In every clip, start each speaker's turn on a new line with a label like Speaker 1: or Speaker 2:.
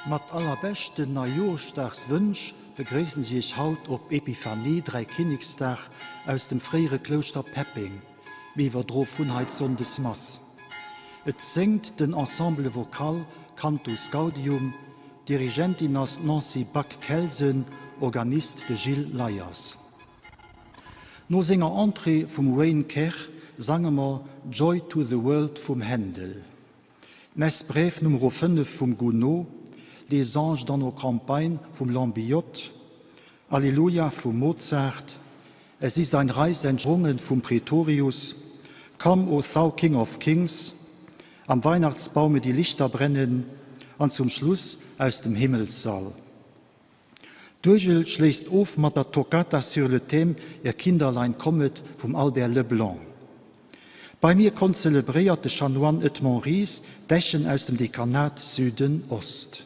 Speaker 1: Mat allerbeschten Neijooschdagswënsch begréissen ech Iech haut op Epiphanie, Dräikinneksdag, aus dem fréiere Klouschter Peppeng. Mir iwwerdro vun hei d'Sonndesmass. Et séngt den Ensemble Vocal Cantus Gaudium, Dirigentin ass d'Nancy Back-Kelsen, Organist de Gilles Leyers. No senger Entrée vum Wayne Kerr sange mer Joy to the World vum Händel, d'Messe Brève Numero 5 vum Gounod, Les anges dans nos campagnes vum Lambillotte, Alleluia vum Mozart, Es ist ein Reis entsprungen vum Praetorius, Come, O thou King of Kings, Am Weihnachtsbaume die Lichter brennen an zum Schluss Aus dem Himmelssall. D'Uergel schléisst of mat der Toccata sur le thème Ihr Kinderlein kommet vum Albert Leblanc. Bei mir konzelebréiert de Chanoine Edmond Ries, Dechen aus dem Dekanat Süden-Ost.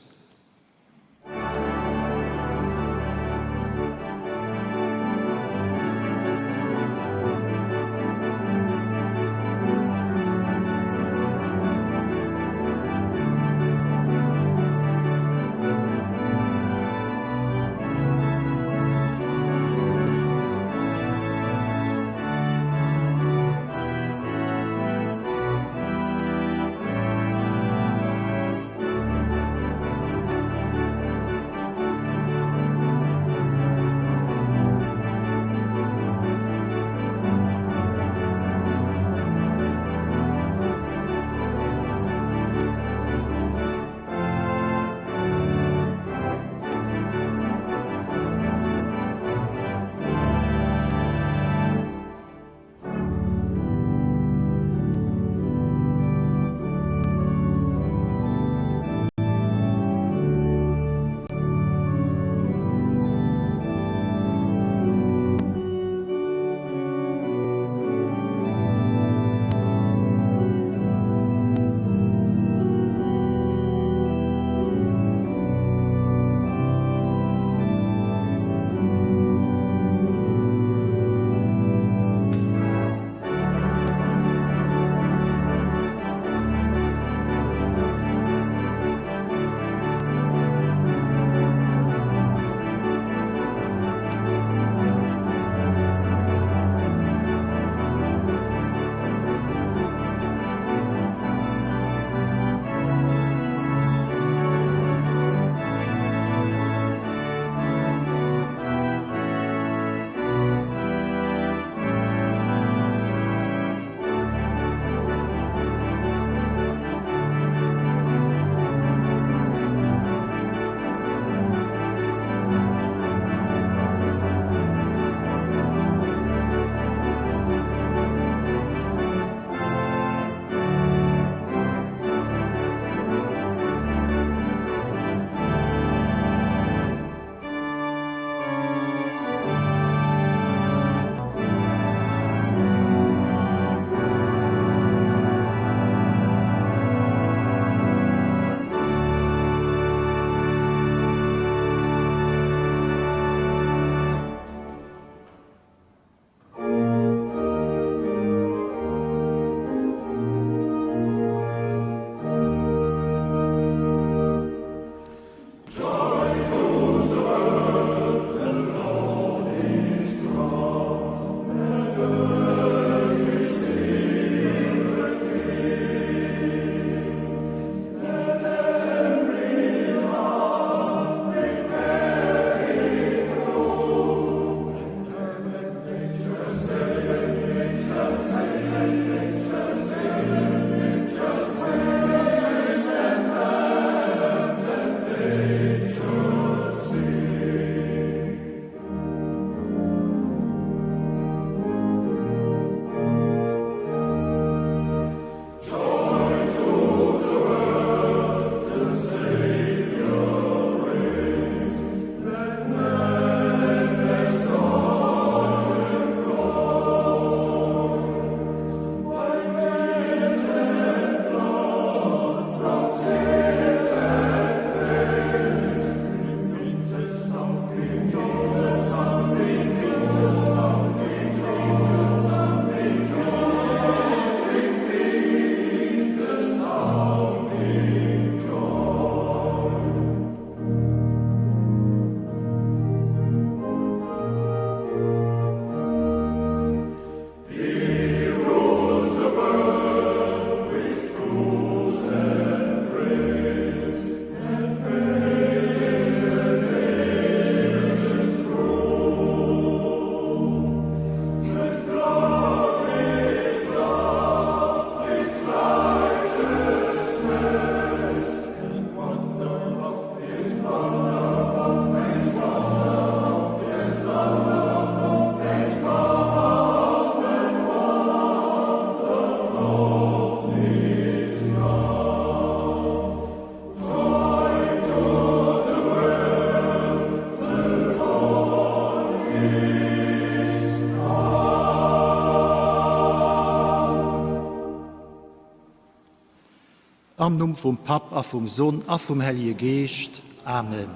Speaker 1: Am Numm vum Papp a vum Sonn a vum Hellege Geescht. Amen.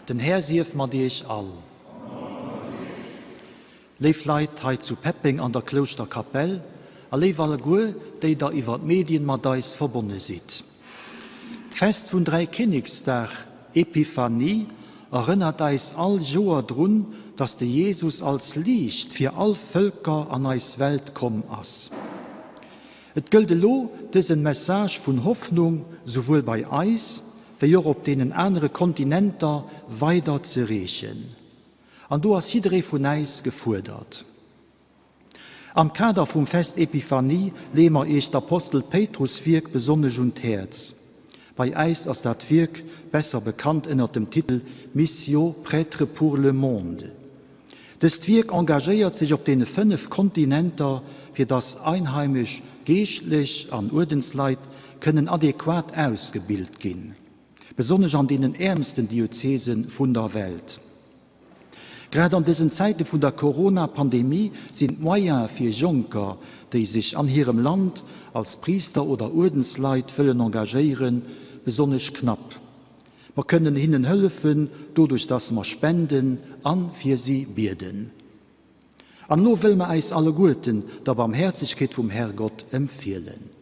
Speaker 1: Den Här sief mat iech all. Léif Leit hei zu Peppeng an der Klouschterkapell a léif alleguer, déi der iwwer d'Medien mat eis verbonne sidd. D'Fest vun Dräikinneksdag, Epiphanie, erënnert eis all Joer drun, dass de Jesus als Liicht fir all Vëlker an eis Welt komm ass. Et gëllt elo, dësen Message vun Hoffnung souwuel bei eis, wéi och op deenen anere Kontinenter weider ze reechen. An do ass jidderee vun äis gefuerdert. Am Kader vum Fest Epiphanie leeë mer iech d'Apostel Péitrus Wierk besonnesch un d'Häerz. Bei äis ass dat Wierk besser bekannt ënnert dem Titel Missio Prêtres pour le monde. Dëst Wierk engagéiert sech op deene 5 Kontinenter, fir dass einheimesch Geeschtlech an Uerdensleit kënnen adequat ausgebilt ginn, besonnesch an deenen äermsten Diözese vun der Welt. Grad an dësen Zäite vun der Corona-Pandemie sinn d'Moyene fir Jonker, déi sech an hirem Land als Priister oder Uerdensleit wëllen engagéieren, besonnesch knapp. Mer kënnen hinnen hëllefen, doduerch dass mer spenden a fir si bieden. An elo wëlle mer äis alleguerten der Barmhäerzegkeet vum Herrgott empfielen.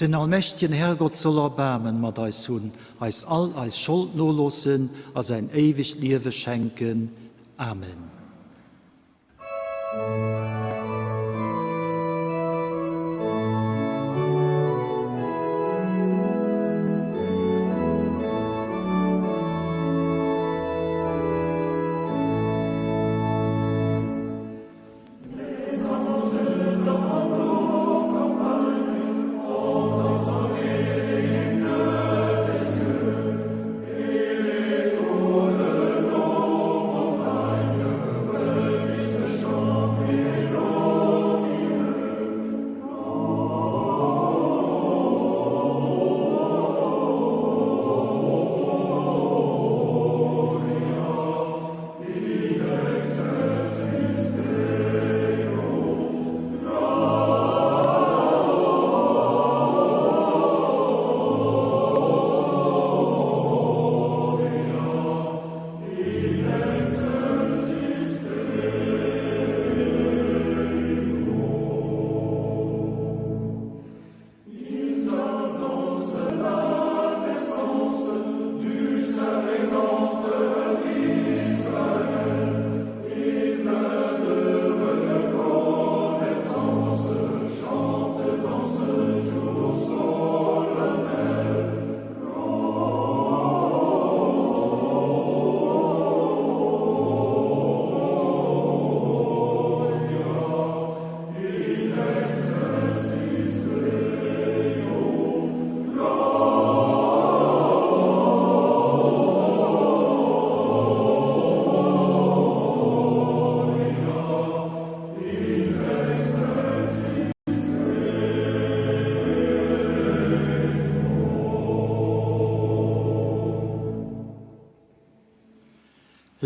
Speaker 1: Den allmächtegen Herrgott soll Erbaarmen mat eis hunn, eis all eis Schold noloossen a säin éiwegt Liewe schenken. Amen.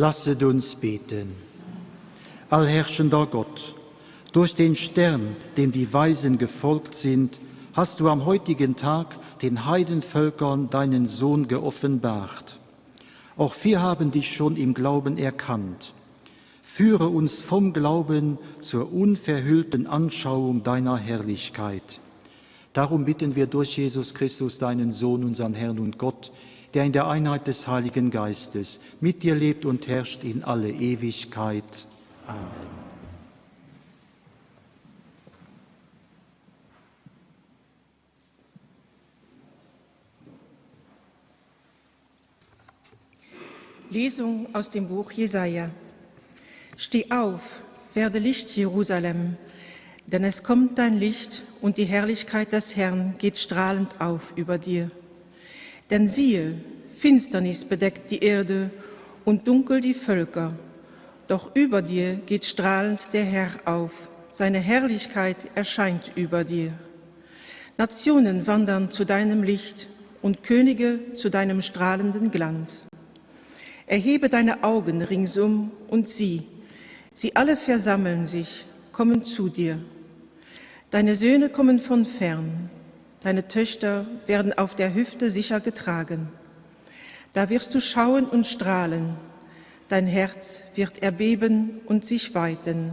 Speaker 1: Lasset uns beten. Allherrschender Gott, durch den Stern, dem die Weisen gefolgt sind, hast du am heutigen Tag den Heidenvölkern deinen Sohn geoffenbart. Auch wir haben dich schon im Glauben erkannt. Führe uns vom Glauben zur unverhüllten Anschauung deiner Herrlichkeit. Darum bitten wir durch Jesus Christus, deinen Sohn, unseren Herrn und Gott, der in der Einheit des Heiligen Geistes mit dir lebt und herrscht in alle Ewigkeit. Amen.
Speaker 2: Lesung aus dem Buch Jesaja. Steh auf, werde Licht Jerusalem, denn es kommt dein Licht und die Herrlichkeit des Herrn geht strahlend auf über dir. Denn siehe, Finsternis bedeckt die Erde und dunkel die Völker, doch über dir geht strahlend der Herr auf, seine Herrlichkeit erscheint über dir. Nationen wandern zu deinem Licht und Könige zu deinem strahlenden Glanz. Erhebe deine Augen ringsum und sieh, sie alle versammeln sich, kommen zu dir. Deine Söhne kommen von fern, deine Töchter werden auf der Hüfte sicher getragen. Da wirst du schauen und strahlen, dein Herz wird erbeben und sich weiten.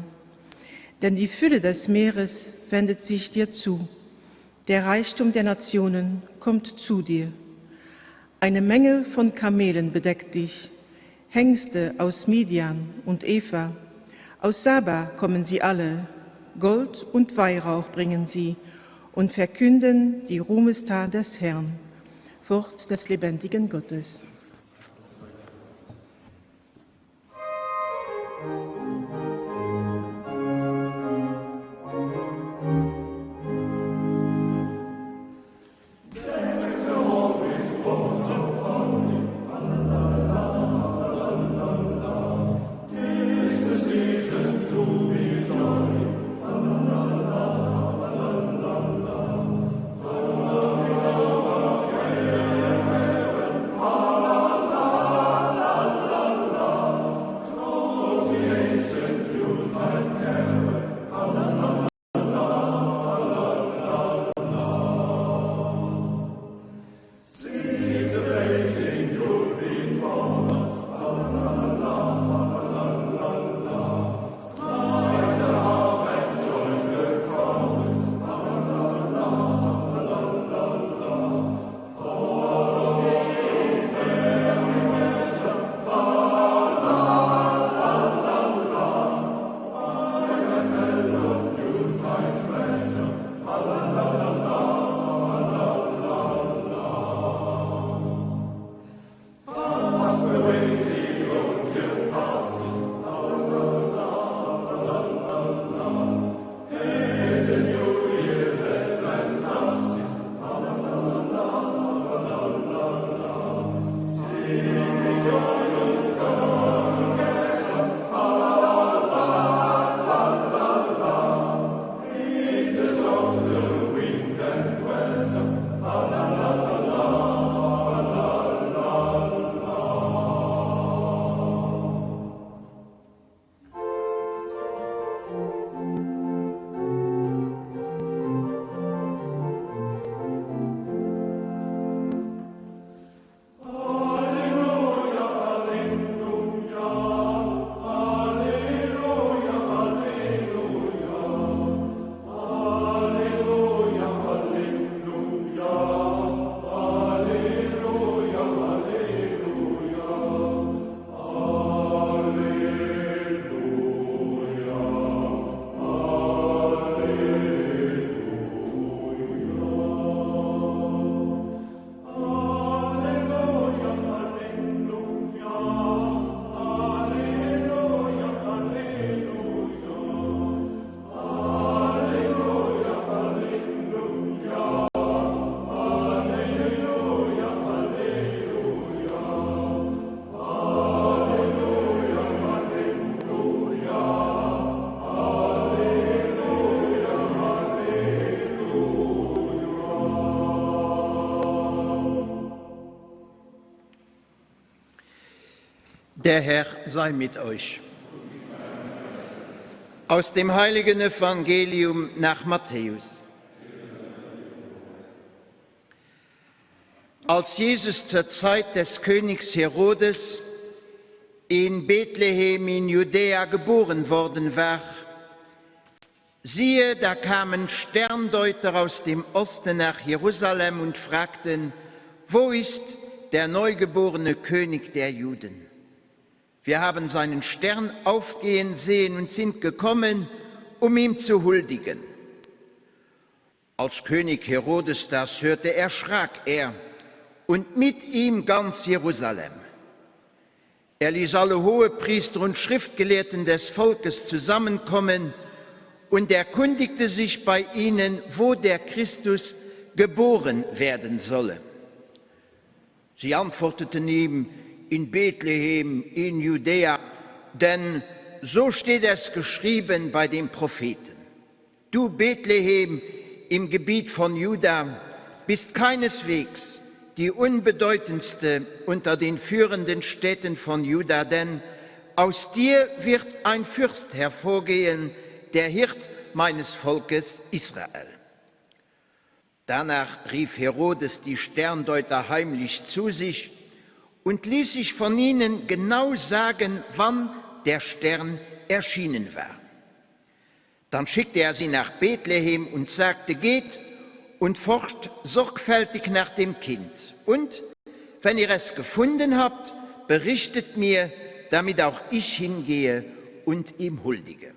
Speaker 2: Denn die Fülle des Meeres wendet sich dir zu, der Reichtum der Nationen kommt zu dir. Eine Menge von Kamelen bedeckt dich, Hengste aus Midian und Eva. Aus Saba kommen sie alle, Gold und Weihrauch bringen sie und verkünden die Ruhmestat des Herrn, Wort des lebendigen Gottes.
Speaker 3: Der Herr sei mit euch. Aus dem heiligen Evangelium nach Matthäus. Als Jesus zur Zeit des Königs Herodes in Bethlehem in Judäa geboren worden war, siehe, da kamen Sterndeuter aus dem Osten nach Jerusalem und fragten, wo ist der neugeborene König der Juden? Wir haben seinen Stern aufgehen sehen und sind gekommen, um ihm zu huldigen. Als König Herodes das hörte, erschrak er und mit ihm ganz Jerusalem. Er ließ alle Hohepriester und Schriftgelehrten des Volkes zusammenkommen und erkundigte sich bei ihnen, wo der Christus geboren werden solle. Sie antworteten ihm in Bethlehem in Judäa, denn so steht es geschrieben bei dem Propheten. Du Bethlehem im Gebiet von Juda bist keineswegs die unbedeutendste unter den führenden Städten von Juda, denn aus dir wird ein Fürst hervorgehen, der Hirt meines Volkes Israel. Danach rief Herodes die Sterndeuter heimlich zu sich und ließ sich von ihnen genau sagen, wann der Stern erschienen war. Dann schickte er sie nach Bethlehem und sagte: Geht und forscht sorgfältig nach dem Kind. Und wenn ihr es gefunden habt, berichtet mir, damit auch ich hingehe und ihm huldige.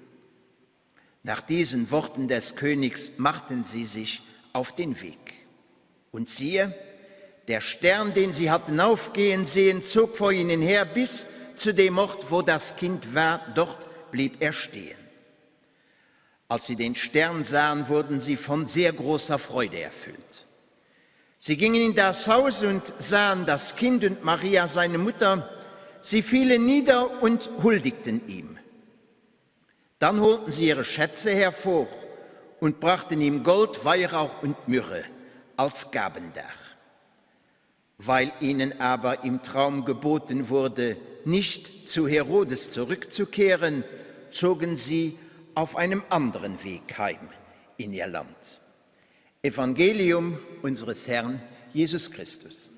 Speaker 3: Nach diesen Worten des Königs machten sie sich auf den Weg. Und siehe, der Stern, den sie hatten aufgehen sehen, zog vor ihnen her bis zu dem Ort, wo das Kind war, dort blieb er stehen. Als sie den Stern sahen, wurden sie von sehr großer Freude erfüllt. Sie gingen in das Haus und sahen das Kind und Maria, seine Mutter. Sie fielen nieder und huldigten ihm. Dann holten sie ihre Schätze hervor und brachten ihm Gold, Weihrauch und Myrrhe als Gabendach. Weil ihnen aber im Traum geboten wurde, nicht zu Herodes zurückzukehren, zogen sie auf einem anderen Weg heim in ihr Land. Evangelium unseres Herrn Jesus Christus.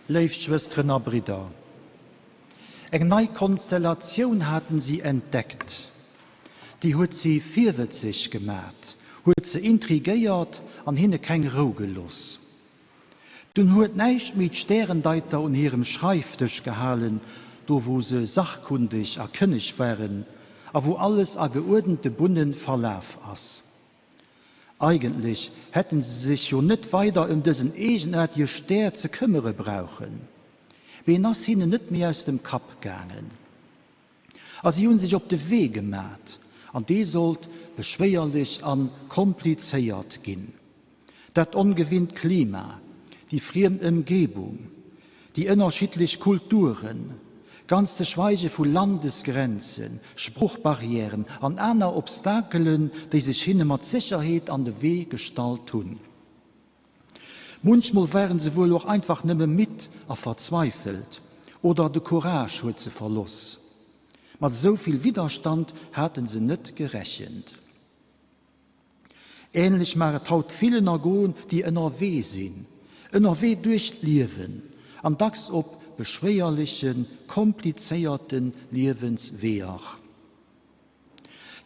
Speaker 1: Léif Schwësteren a Bridder, eng nei Konstellatioun haten si entdeckt. Déi huet si virwëtzeg gemat, huet se intrigéiert an hinne keng Rou gelooss. Dunn huet näischt méi d'Stärendeiter un hirem Schreifdësch gehalen, do wou se sachkundeg a kënneg waren a wou alles a geuerdente Bunne verlaf ass. Eigentlech hätten se sech jo net weider ëm dësen eegenaartege Stär ze këmmere brauchen, mee en ass hinnen net méi aus dem Kapp gaangen. A si hunn sech op de Wee gemat, an dee sollt beschwéierlech a komplizéiert ginn. Dat ongewinnt Klima, déi friem Ëmgebung, déi ënnerschiddlech Kulturen, ganz ze schweige vu Landesgrenzen, Sproochbarrièren an aner Obstakelen, déi sech hinne mat Sécherheet an de Wee gestallt hunn. Munchmol waren se wuel och einfach nëmme midd a verzweifelt, oder de Courage huet se verloss. Mat esou vill Widderstand haten se net gerechent. Ähnlech mag et haut villen ergoen, déi ënnerwee sinn, ënnerwee duerch d'Liewen an dacks op beschwéierlechen, komplizéierte Liewensweeër.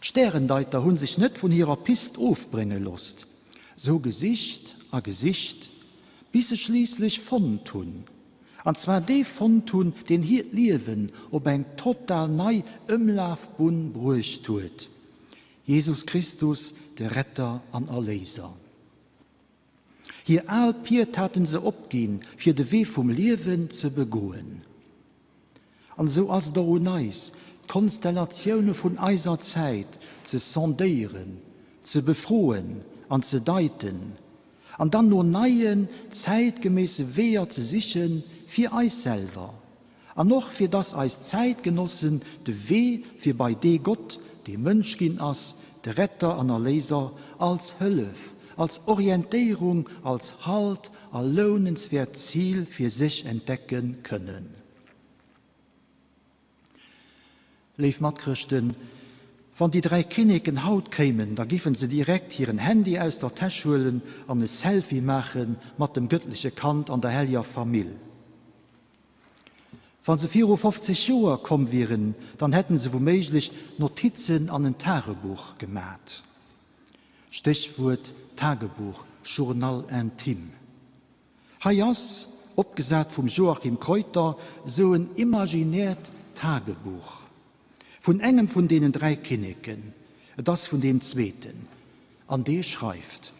Speaker 1: D'Stärendeiter hu sech net vun hirer Pist ofbrénge losst. Se hu gesicht a gesicht, bis se schliisslech fonnt hunn. An zwar dee fonnt hunn, deen hiert Liewen op eng total nei Ëmlafbunn bruecht huet, Jesus Christus, de Retter an Erléiser. Hir al Pied haten se opginn, fir de Wee vum Liewen ze begoen. An esou ass et och un eis, d'Konstellatioune vun eiser Zäit ze sondéieren, ze befroen an ze deiten, an dann no neien, zäitgeméisse Weeër ze sichen, fir eis selwer. An och fir dass eis Zäitgenossen de Wee fir bei dee Gott, dee Mënsch ginn ass, de Retter an Erléiser, als Hëllef, als Orientéierung, als Halt a lounenswäert Zil fir sech entdecke kënnen. Léif Matchrëschten, wann déi 3 Kinneken haut kéimen, da giffen se direkt hiren Handy aus der Täsch huelen an e Selfie maache mat dem gëttleche Kand an der helleger Famill. Wann se viru 50 Joer komm wieren, dann hätten se wouméiglech Notizen an en Tagebuch gemat. Stéchwuert Tagebuch, Journal intime. Hei ass, opgesat vum Joachim Kreuter, sou en imaginäert Tagebuch vun engem vun deenen 3 Kinneken, et ass vun deem zweeten, an dee schreift,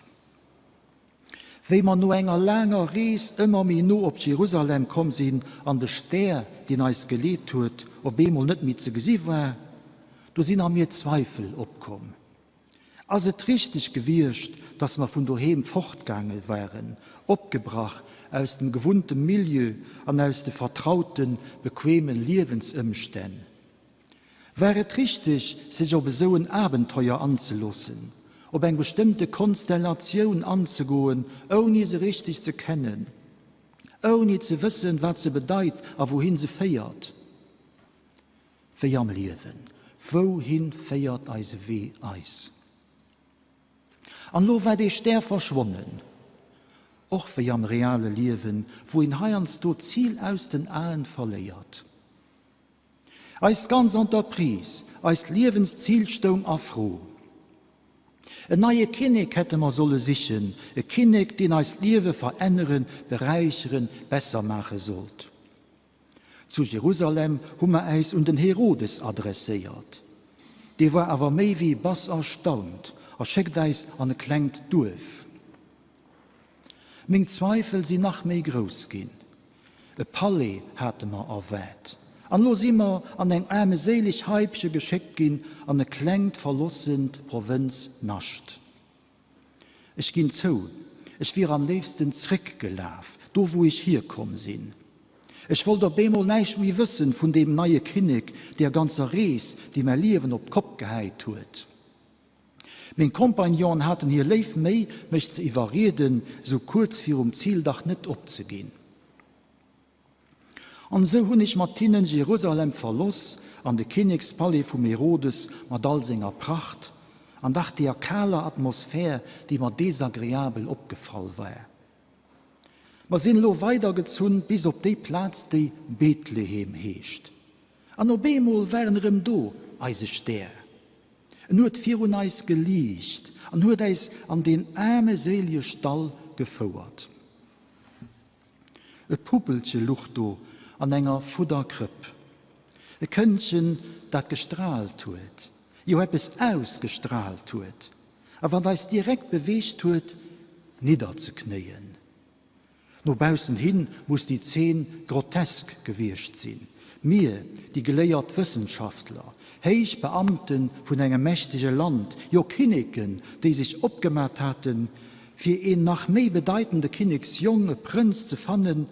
Speaker 1: Wéi mer no enger laanger Rees ëmmer méi no op Jerusalem komm sinn an de Stär, deen eis geleet huet, op eemol net méi ze gesi war, do sinn a mir Zweifel opkomm. Ass et richteg gewiescht, dass mer vun doheem fortgaange waren, opgebrach aus dem gewunnte Milieu an aus de vertrauten, bequeme Liewensëmstänn? War et richteg, sech op esou en Abenteuer anzeloossen, op eng bestëmmte Konstellatioun anzegoen, ouni se richteg ze kennen, ouni ze wëssen, wat se bedeit a wouhin se féiert? Wéi am Liewen, wouhin féiert eise Wee eis? An elo war dee Stär verschwonnen. Och wéi am reale Liewen, wou een heiansdo d'Zil aus den Aen verléiert. Eis ganz Entreprise, eist Liewenszil stoung a Fro. En neie Kinnek hätte mer solle sichen, e Kinnek, deen eist Liewe veränneren, beräicheren, besser maache sollt. Zu Jerusalem hu mer äis un den Herodes adresséiert. Dee war awer méi wéi bass erstaunt a schéckt äis an e klengt Duerf. Meng Zweifel sinn nach méi grouss ginn. E Palais hate mer erwaart, an elo si mer an eng aarmeséileg Haipche geschéckt ginn, an e klengt verlossent Provënznascht. Ech ginn zou, ech wier am léifsten zréckgelaf, do wou ech hierkomm sinn. Ech wollt op eemol näischt méi wëssen vun deem neie Kinnek, deer ganzer Rees, déi mäi Liewen op d'Kopp gehäit huet. Meng Compagnonen haten hir léif Méi, mech ze iwwerrieden, sou kuerz virum Zil dach net opzeginn. An esou hunn ech mat hinnen Jerusalem verloss an de Kinnekspalais vum Herodes mat all senger Pracht an dach deeër kaler Atmosphär, déi mer desagreabel opgefall war. Mer sinn elo weidergezunn bis op déi Plaz, déi Bethlehem heescht. An op eemol war en erëm do, eise Stär. En huet virun eis geliicht an huet äis an deen aarmeséilige Stall gefouert. E Puppelche luch do an enger fudder Krëpp. E Këndchen, dat gestraalt huet, jo eppes ausgestraalt huet, a wat eis direkt beweegt huet, nidderzeknéien. No baussen hin muss déi Zeen grotesk gewiescht sinn. Mir, déi geléiert Wëssenschaftler, héich Beamte vun engem mächtege Land, jo Kinneken, déi sech opgemat haten, fir een nach méi bedeitende Kinneksjong, e Prënz, ze fannen,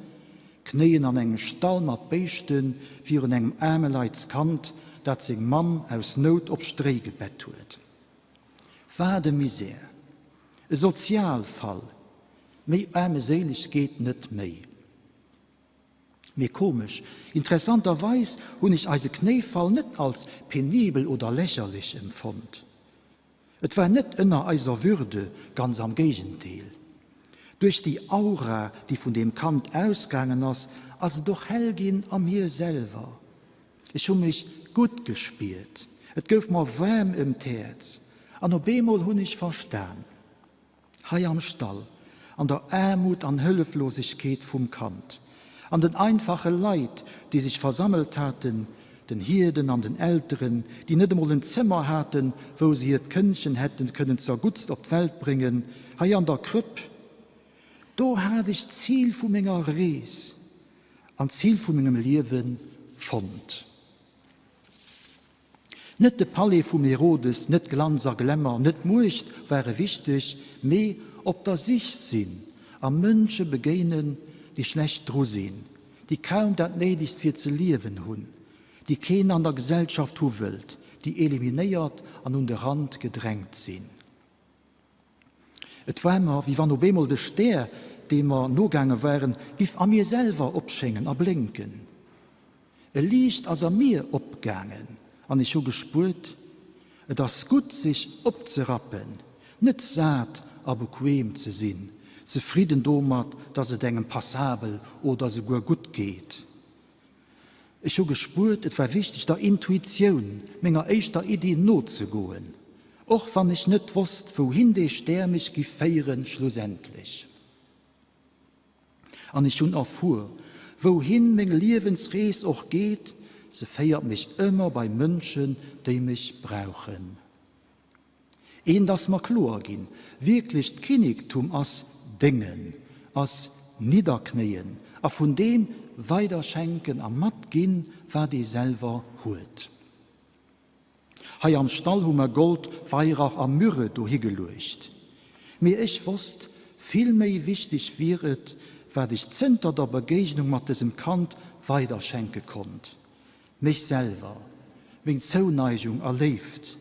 Speaker 1: knéien an engem Stall mat Béischte virun engem Aarmeleitskand, dat seng Mamm aus Nout op Stréi gebett huet. Wat e Misär! E Sozialfall! Méi aarmeséileg geet net méi. Mee komesch, interessanterweis hunn ech eise Knéifall net als penibel oder lächerlech empfonnt. Et war net ënner eiser Würde, ganz am Géigendeel. Duerch déi Aura, déi vun deem Kand ausgaangen ass, ass et och hell ginn a mir selwer. Ech hu mech gutt gespiert, et gouf mer waarm ëm d'Häerz an op eemol hunn ech verstan, Hei am Stall, an der Aarmut an Hëlleflosegkeet vum Kand, an den einfache Leit, déi sech versammelt haten, den Hierden an den Elteren, déi net emol en Zëmmer haten, wou se hiert Këndchen hätten kënnen zerguttst op d'Welt bréngen, hei an der Krëpp, do hat ech d'Zil vu menger Rees an d'Zil vu mengem Liewe fonnt. Net de Palais vum Herodes, net Glanz a Glämmer, net Muecht ware wichteg, mee op der Sich sinn a Mënsche begéinen, déi schlecht dru sinn, déi kaum dat Néidegst fir ze liewen hunn, déi keen an der Gesellschaft hu wëllt, déi eliminéiert an un de Rand gedrängt sinn. Et war mer, wéi wann op eemol de Stär, deem mer nogaange waren, giff a mir selwer opschéngen a blénken. E Liicht ass a mir opgaangen an ech hu gespuert, et ass gutt sech opzerappen, net sat a bequem ze sinn, zefridden domat, dass et engem passabel oder souguer gutt geet. Ech hu gespuert, et war wichteg der Intuitioun, menger éischter Iddi nozegoen, och wann ech net wosst, wouhin dee Stär mech giff féieren schlussendlech. An ech hunn erfuer, wouhin meng Liewensrees och geet, se féiert mech ëmmer bei Mënschen, déi mech brauchen. Eent ass mer kloer ginn, Wierklecht Kinnektum ass déngen, ass nidderknéien a vun deem weiderschenken a matginn, wat ee selwer huet. Hei am Stall hu mer Gold, Weirauch a Myrrhe dohigeluecht. Mee ech wosst, vill méi wichteg wier et, wat ech zënter der Begéignung mat dësem Kand weiderschenke konnt. Mech selwer, meng Zouneigung a Léift,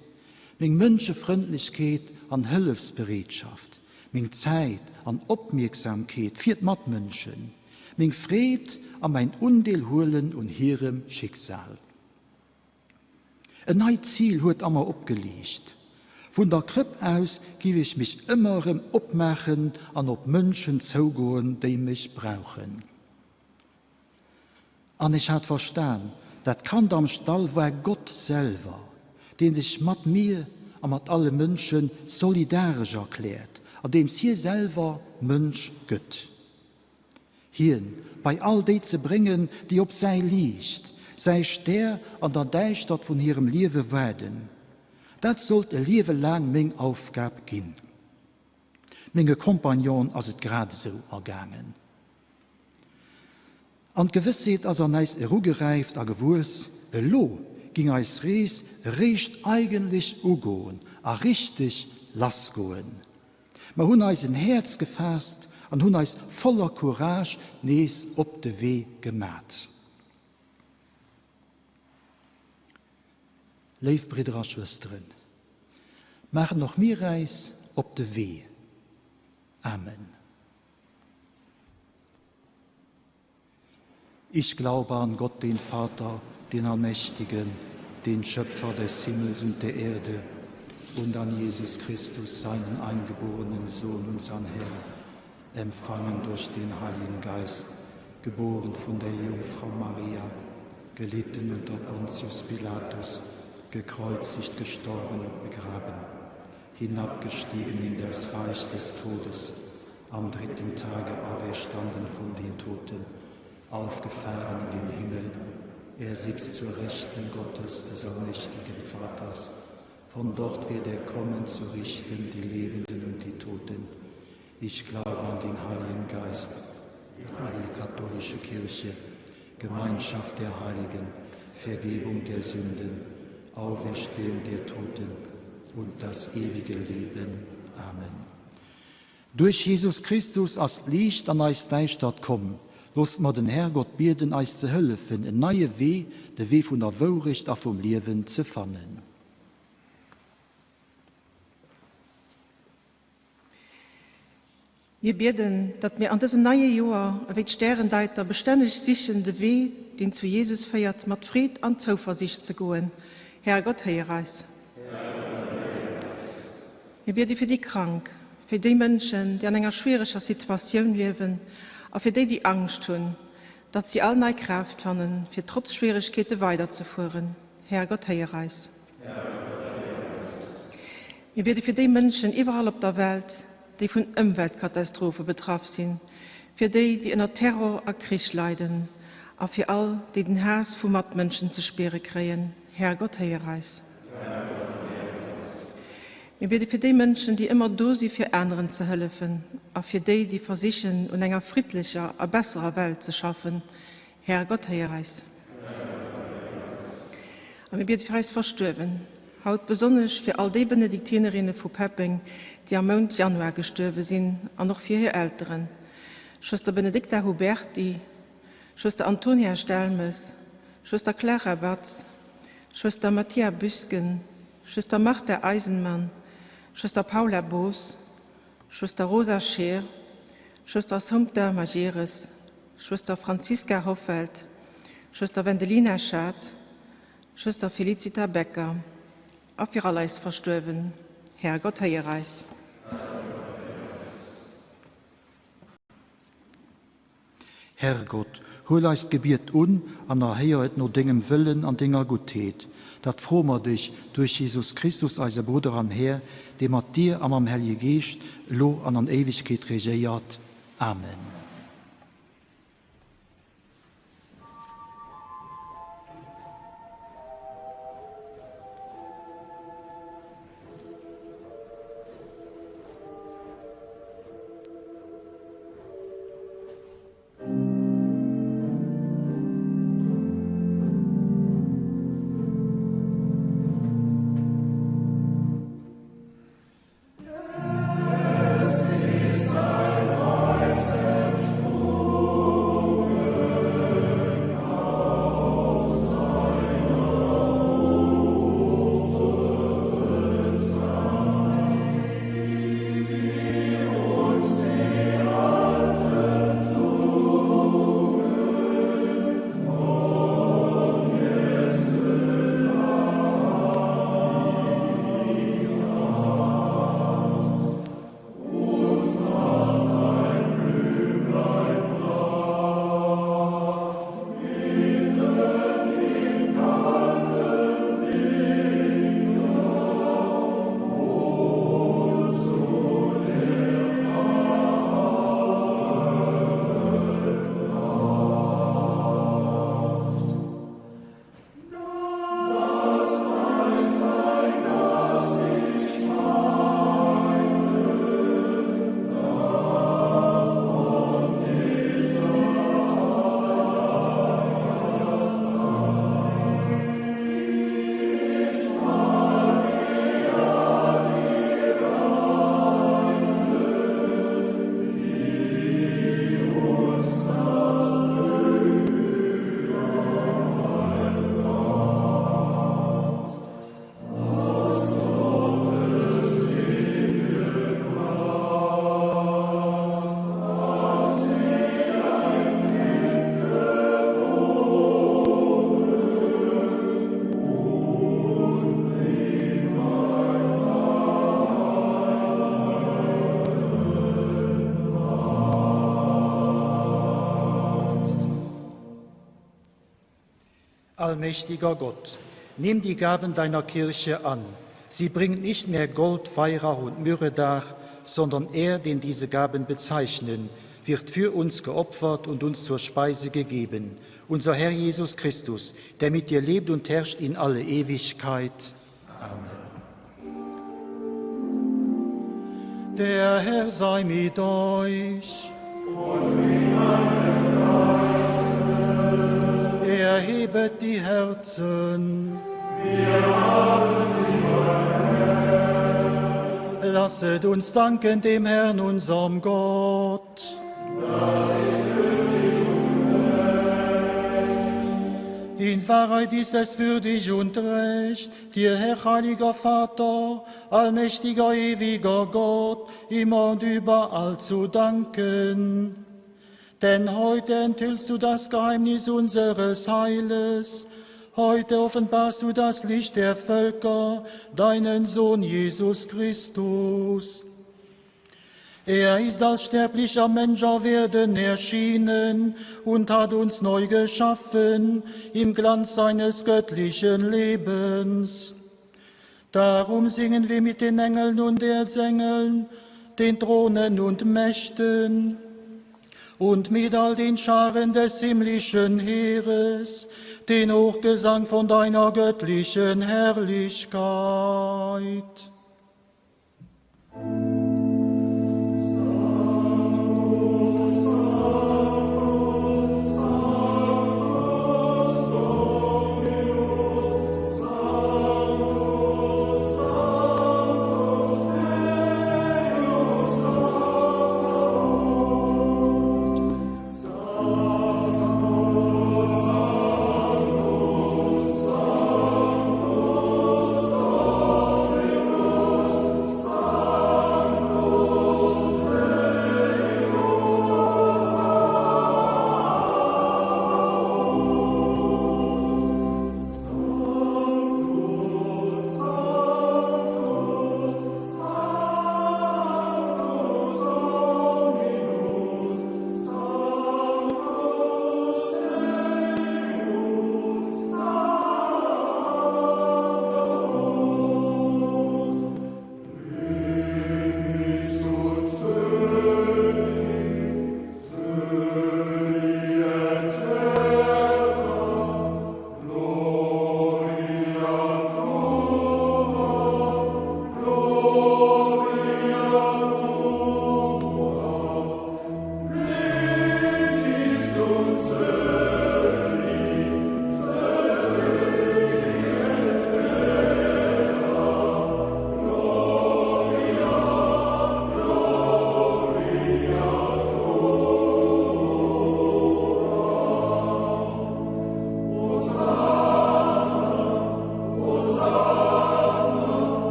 Speaker 1: meng Mënschefrëndlechkeet an Hëllefsbereetschaft, meng Zäit an Opmierksamkeet fir d'Matmënschen, meng Freed a mäin Undeelhuelen un hirem Schicksal. En neit Zil huet a mer opgeliicht. Vun der Krëpp aus giff ech mech ëmmer erëm opmaachen an op Mënschen zougoen, déi mech brauchen. An ech hat verstan, dat Kand am Stall war Gott selwer, deen sech mat mir a mat alle Mënsche solidaresch erkläert, andeems hie selwer Mënsch gëtt. Hien bei all déi ze bréngen, déi op säi Liicht, säi Stär an der Däischtert vun hirem Liewe waarden, dat sollt e Liewe laang meng Aufgab ginn. Menge Compagnonen ass et grad esou ergaangen. An d'Gewëssheet ass an äis erugeräift a gewuess, elo ging eis Rees eréischt eigentlech ugoen a richteg lassgoen. Mer hunn eis en Häerz gefaasst an hunn eis voller Courage nees op de Wee gemat. Léif Bridder a Schwësteren, maachen och mir äis op de Wee. Amen. Ich glaube an Gott, den Vater, den Allmächtigen, den Schöpfer des Himmels und der Erde, und an Jesus Christus, seinen eingeborenen Sohn, unseren Herrn, empfangen durch den Heiligen Geist, geboren von der Jungfrau Maria, gelitten unter Pontius Pilatus, gekreuzigt, gestorben und begraben, hinabgestiegen in das Reich des Todes, am dritten Tage auferstanden von den Toten, aufgefahren in den Himmel, er sitzt zur Rechten Gottes des allmächtigen Vaters. Von dort wird er kommen zu richten die Lebenden und die Toten. Ich glaube an den Heiligen Geist, an die katholische Kirche, Gemeinschaft der Heiligen, Vergebung der Sünden, Auferstehung der Toten und das ewige Leben. Amen. Duerch Jesus Christus ass d'Liicht an eis Däischtert komm. Loosst mer den Herrgott bieden, eis ze hëllefen, en neie Wee, de Wee vun der Wourecht a vum Liewen, ze fannen.
Speaker 2: Mir bieden, datt mir an dësem neie Joer, ewéi d'Stärendeiter, bestänneg sichen, de Wee, deen zu Jesus féiert, mat Freed an Zouversiicht ze goen. Herrgott, héier eis. Mir biede fir déi Krank, fir déi Mënschen, déi an enger schwiereger Situatioun liewen a fir déi, déi Angscht hunn, datt si all nei Kraaft fannen, fir trotz Schwieregkeete weiderzefueren. Herrgott, héier eis. Mir biede fir déi Mënschen iwwerall op der Welt, déi vun Ëmweltkatastrophe betraff sinn, fir déi, déi ënner Terror a Krich leiden a fir all, déi den Haass vu Matmënschen ze spiere kréien. Herrgott, héier eis. Mir biede fir déi Mënschen, déi ëmmer do si fir aneren ze hëllefen a fir déi, déi versichen un enger friddlecher a besserer Welt ze schaffen. Herrgott, héier eis. A mir biede fir eis Verstuerwen, haut besonnesch fir all déi Benediktinerinne vu Peppeng, déi am Mount Januar gestuerwe sinn an och fir hir Elteren, Schwëster Benedicta Huberty. Schwëster Antonia Stelmes, Schwëster Clara Batz, Schwëster Matthia Büsgen, Schwëster Martha Eisenmann, Schwëster Paula Boos, Schwëster Rosa Scheer, Schwëster Assumpta Majeres, Schwëster Franziska Hoffelt, Schwëster Wendelina Schad, Schwëster Felicita Becker a fir all eis Verstuerwen. Här Gott, héier eis.
Speaker 1: Herrgott, huel eist Gebiet un an erhéier et no dengem Wëllen an denger Guttheet. Dat froe mer dech duerch Jesus Christus, eise Brudder an Här, dee mat dir a mam Hellje Geescht elo an an Éiwegkeet regéiert. Amen. Allmächtiger Gott, nimm die Gaben deiner Kirche an. Sie bringt nicht mehr Gold, Weihrauch und Myrrhe dar, sondern er, den diese Gaben bezeichnen, wird für uns geopfert und uns zur Speise gegeben. Unser Herr Jesus Christus, der mit dir lebt und herrscht in alle Ewigkeit. Amen. Der Herr sei mit euch.
Speaker 4: Und mit deinem Geiste.
Speaker 1: Erhebet die Herzen.
Speaker 4: Wir haben sie beim Herrn.
Speaker 1: Lasset uns danken dem Herrn, unserem Gott.
Speaker 4: Das ist würdig und recht.
Speaker 1: In Wahrheit ist es würdig und recht, dir, Herr heiliger Vater, allmächtiger, ewiger Gott, immer und überall zu danken. Denn heute enthüllst du das Geheimnis unseres Heiles, heute offenbarst du das Licht der Völker, deinen Sohn Jesus Christus. Er ist als sterblicher Mensch auf Erden erschienen und hat uns neu geschaffen im Glanz seines göttlichen Lebens. Darum singen wir mit den Engeln und Erzengeln, den Thronen und Mächten und mit all den Scharen des himmlischen Heeres den Hochgesang von deiner göttlichen Herrlichkeit.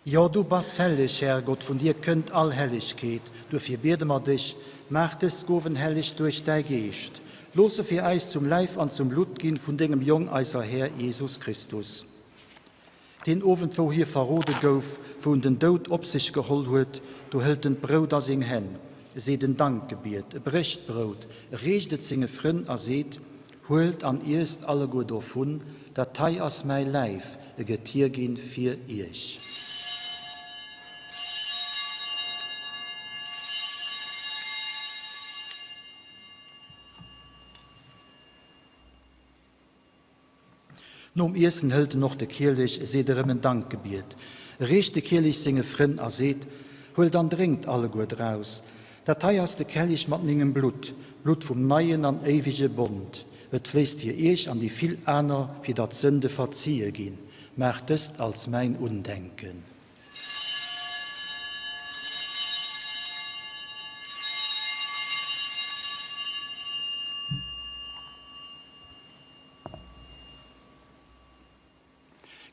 Speaker 1: Jo, du bass helleg, Härgott, vun dir kënnt all Hellegkeet. Duerfir biede mer dech, Maach dës Gowen helleg duerch däi Geescht. Looss se fir äis zum Läif an zum Blutt ginn vun dengem Jong, eiser Här Jesus Christus. Deen Owend, wou hie verrode gouf, wou en den Doud op sech geholl huet, do hëlt en d'Brout a seng Hänn, e seet en Dankgebiet, e brécht d'Brout, e reecht et senge Frënn a seet, Huelt an iesst alleguer dovun, dat hei ass mäi Läif, e gëtt hierginn fir iech. Nom Iessen hëlt en och de Kielech, e seet erëm en Dankgebiet, e reecht de Kielech senge Frënn a seet, Huelt an drénkt alleguer draus, dat hei ass de Kellich mat mengem Blutt, d'Blutt vum neien an éiwege Bond. Et fléisst fir iech an déi vill aner, fir datt d'Sënde verzie ginn. Maacht dëst als mäin Undenken.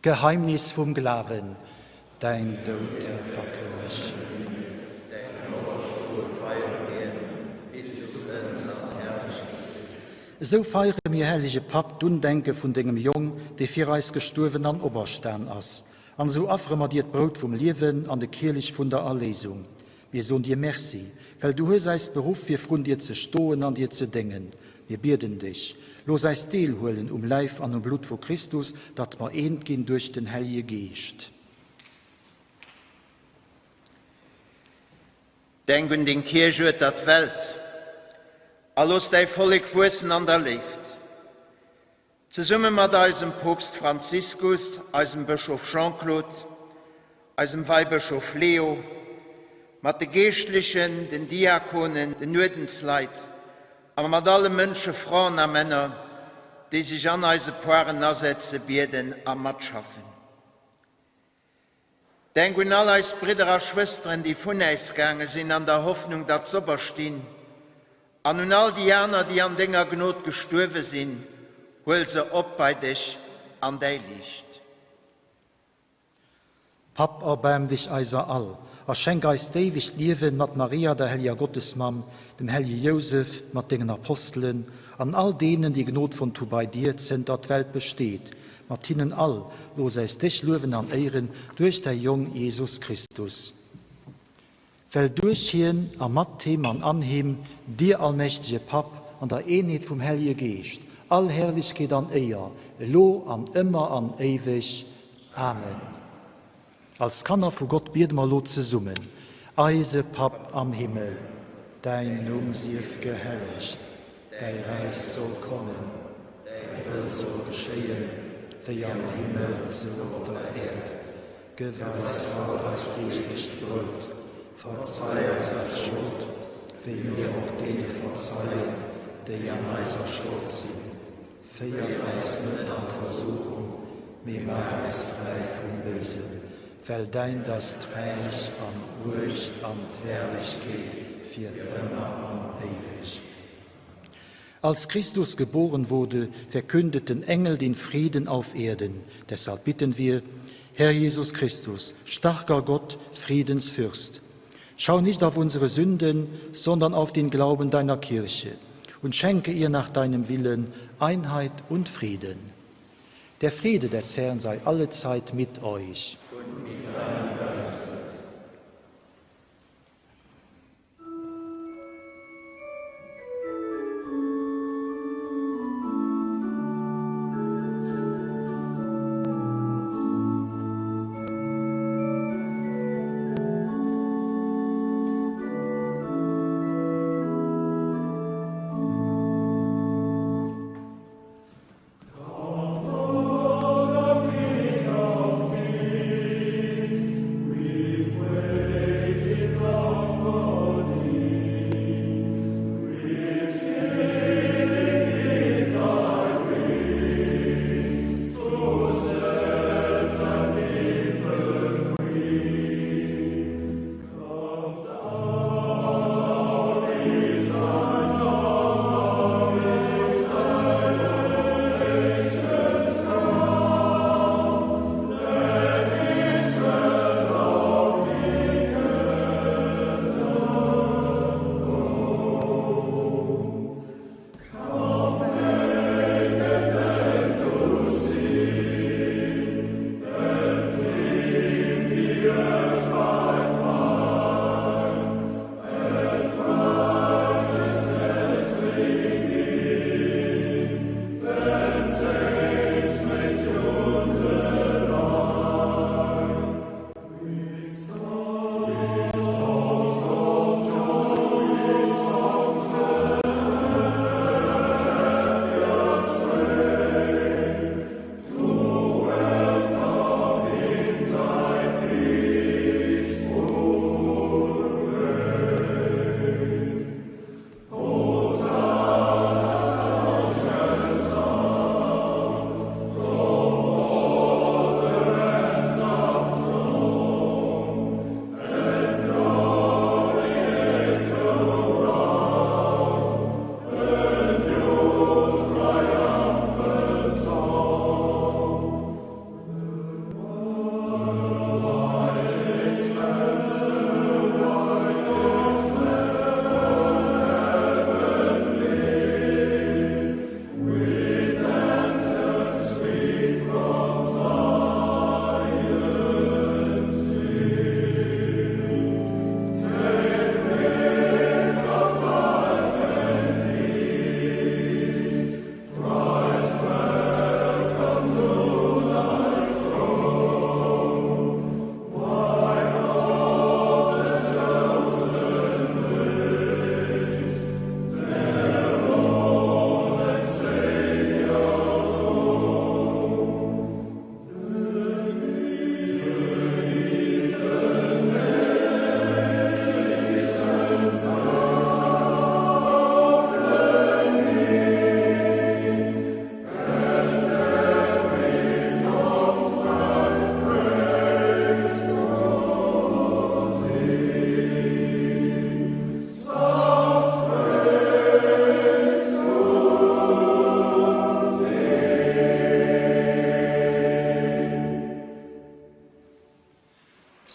Speaker 1: Geheimnis vum Glawen, Däin Doud, Här, verkënnege mir.
Speaker 3: Däin Auferstoe feiere mir, bis du kënns an Herrlechkeet.
Speaker 1: Esou feiere mir, hellege Papp, d'Undenke vun dengem Jong, dee fir eis gestuerwen an operstan ass. An esou affere mer dir d'Brout vum Liewen an de Kielich vun der Erléisung. Mir soen dir Merci, well du hues äis beruff, fir vrun dir ze stoen an dir ze déngen. Mir bieden dech, looss äis deelhuelen um Läif an um Blutt vu Christus, datt mer eent ginn duerch den Hellje Geescht.
Speaker 3: Denk un deng Kierch ueter d'Welt a looss däi Vollek wuessen an der Léift. Zesumme mat eisem Poopst Franziskus, eisem Bëschof Jean-Claude, eisem Weibëschof Leo, mat de Geeschtlechen, den Diakonen, den Uerdensleit a mat alle Mënsche, Fraen a Männer, déi sech an eise Poaren asetze, bieden a matschaffen. Denk un all eis Bridder a Schwësteren, déi vun äis gaange sinn, an der Hoffnung, datt s'operstinn, an un all déi aner, déi an denger Gnod gestuerwe sinn, huel se op bei dech an däi Liicht.
Speaker 1: Papp, erbaarm dech eiser all, a schenk eis d'éiwegt Liewen mat Maria, der helleger Gottesmamm, dem hellege Jousef, mat dengen Apostelen an all deenen, déi Gnod fonnt hu bei dir, zënter d'Welt besteet. Mat hinnen all, looss äis dech luewen an éieren duerch däi Jong Jesus Christus. Well duerch hien a mat him an an him, dir allmächtege Papp, an der Eenheet vum Hellege Geescht, all Herrlechkeet an Éier, elo an ëmmer an éiweg. Amen. Als Kanner vu Gott biede mer elo zesummen, Eise Papp am Himmel, däin Numm sief gehellegt, däi Räich soll kommen, däi Wëll soll geschéien, wéi am Himmel esou op der Äerd. Gëff eis haut eist deeglecht Brout. Verzei eis eis Schold, wéi mir och deene verzeien, déi an eiser Schold sinn. Féier eis net an d'Versuchung, mee maach eis fräi vum Béisen, well däint ass d'Räich an d'Muecht an d'Herrlechkeet fir ëmmer an éiweg. Als Christus geboren wurde, verkündeten Engel den Frieden auf Erden. Deshalb bitten wir, Herr Jesus Christus, starker Gott, Friedensfürst, schau nicht auf unsere Sünden, sondern auf den Glauben deiner Kirche und schenke ihr nach deinem Willen Einheit und Frieden. Der Friede des Herrn sei allezeit mit euch.
Speaker 4: Und mit deinem Geist.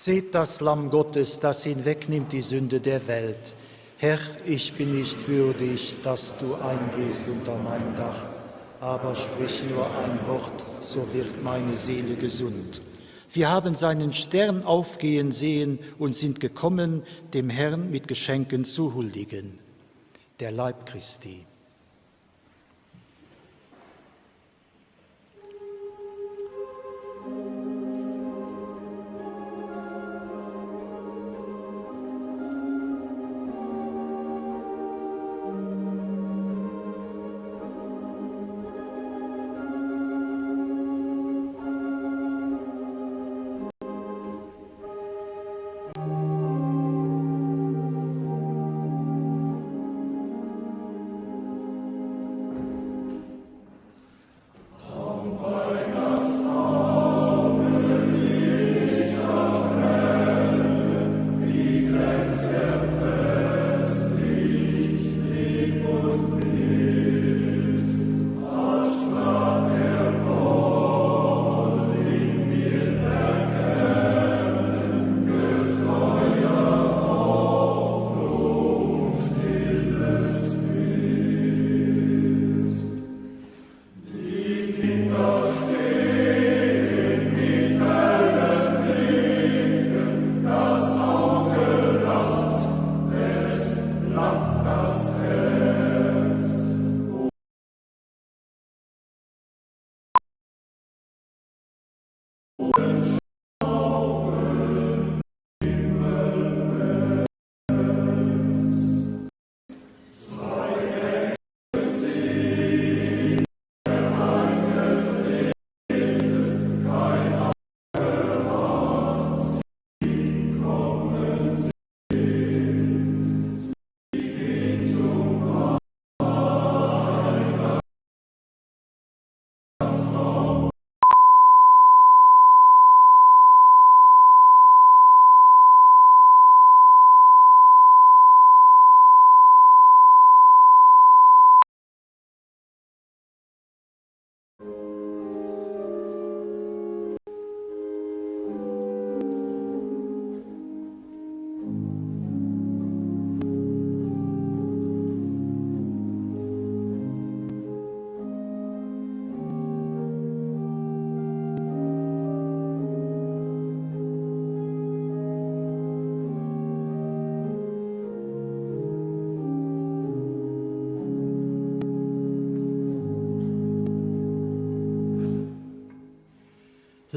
Speaker 1: Seht das Lamm Gottes, das hinwegnimmt die Sünde der Welt. Herr, ich bin nicht würdig, dass du eingehst unter mein Dach, aber sprich nur ein Wort, so wird meine Seele gesund. Wir haben seinen Stern aufgehen sehen und sind gekommen, dem Herrn mit Geschenken zu huldigen. Der Leib Christi.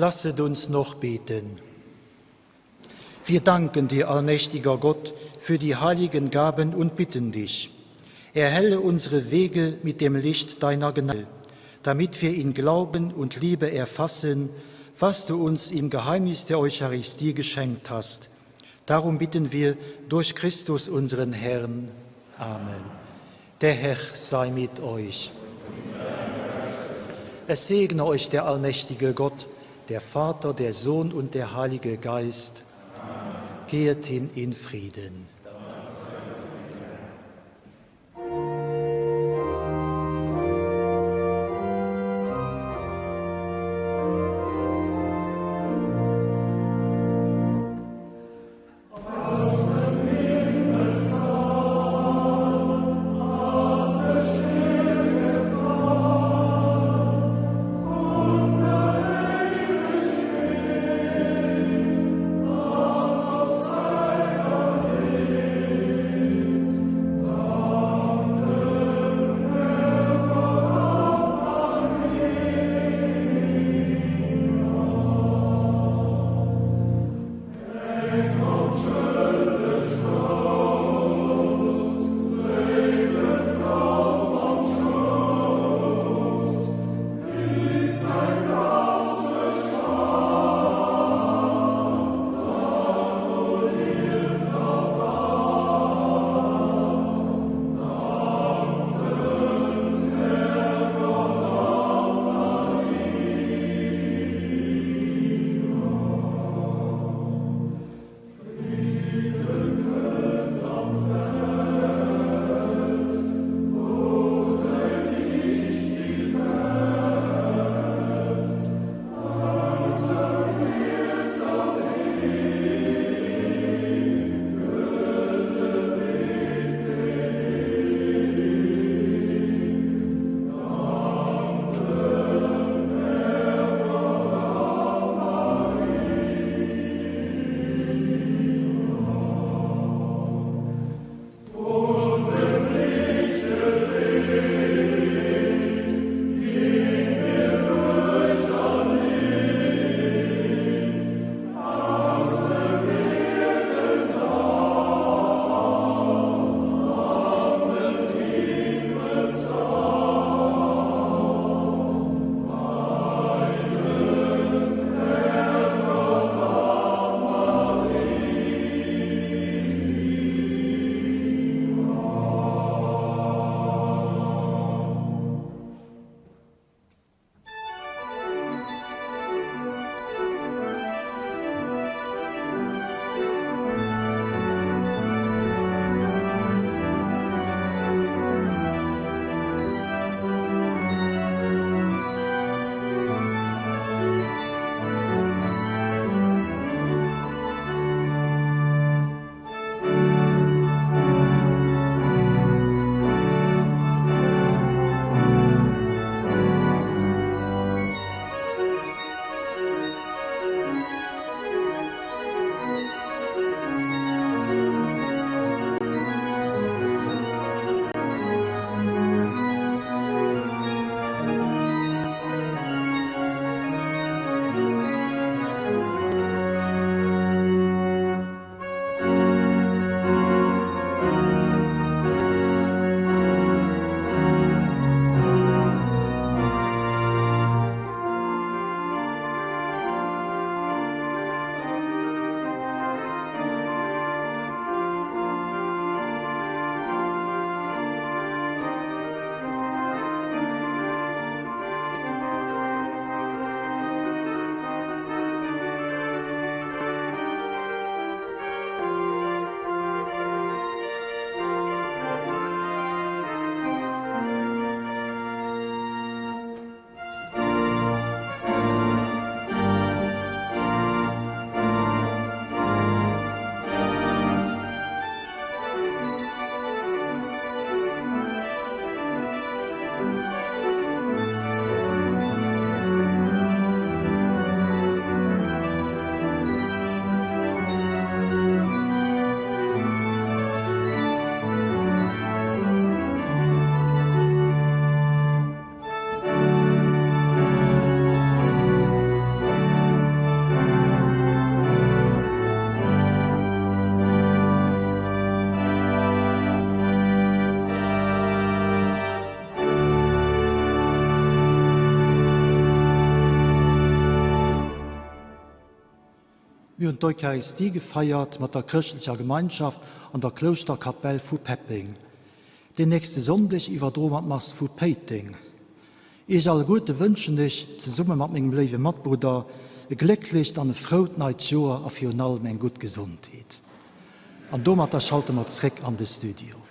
Speaker 1: Lasset uns noch beten. Wir danken dir, allmächtiger Gott, für die heiligen Gaben und bitten dich. Erhelle unsere Wege mit dem Licht deiner Gnade, damit wir in Glauben und Liebe erfassen, was du uns im Geheimnis der Eucharistie geschenkt hast. Darum bitten wir durch Christus unseren Herrn. Amen. Der Herr sei mit euch. Es segne euch der allmächtige Gott, der Vater, der Sohn und der Heilige Geist. Gehet hin in Frieden. Mir hunn d'Eucharistie gefeiert mat der chrëschtlecher Gemeinschaft an der Klouschterkapell vu Peppeng. Deen nächste Sonndeg iwwerdroe mer d'Mass vu Péiteng. Iech alleguerte wënschen ech, zesumme mat mengem léiwe Matbrudder, e glécklecht an e frout neit Joer a virun allem eng gutt Gesondheet. An domatter schalte mer zréck an de Studio.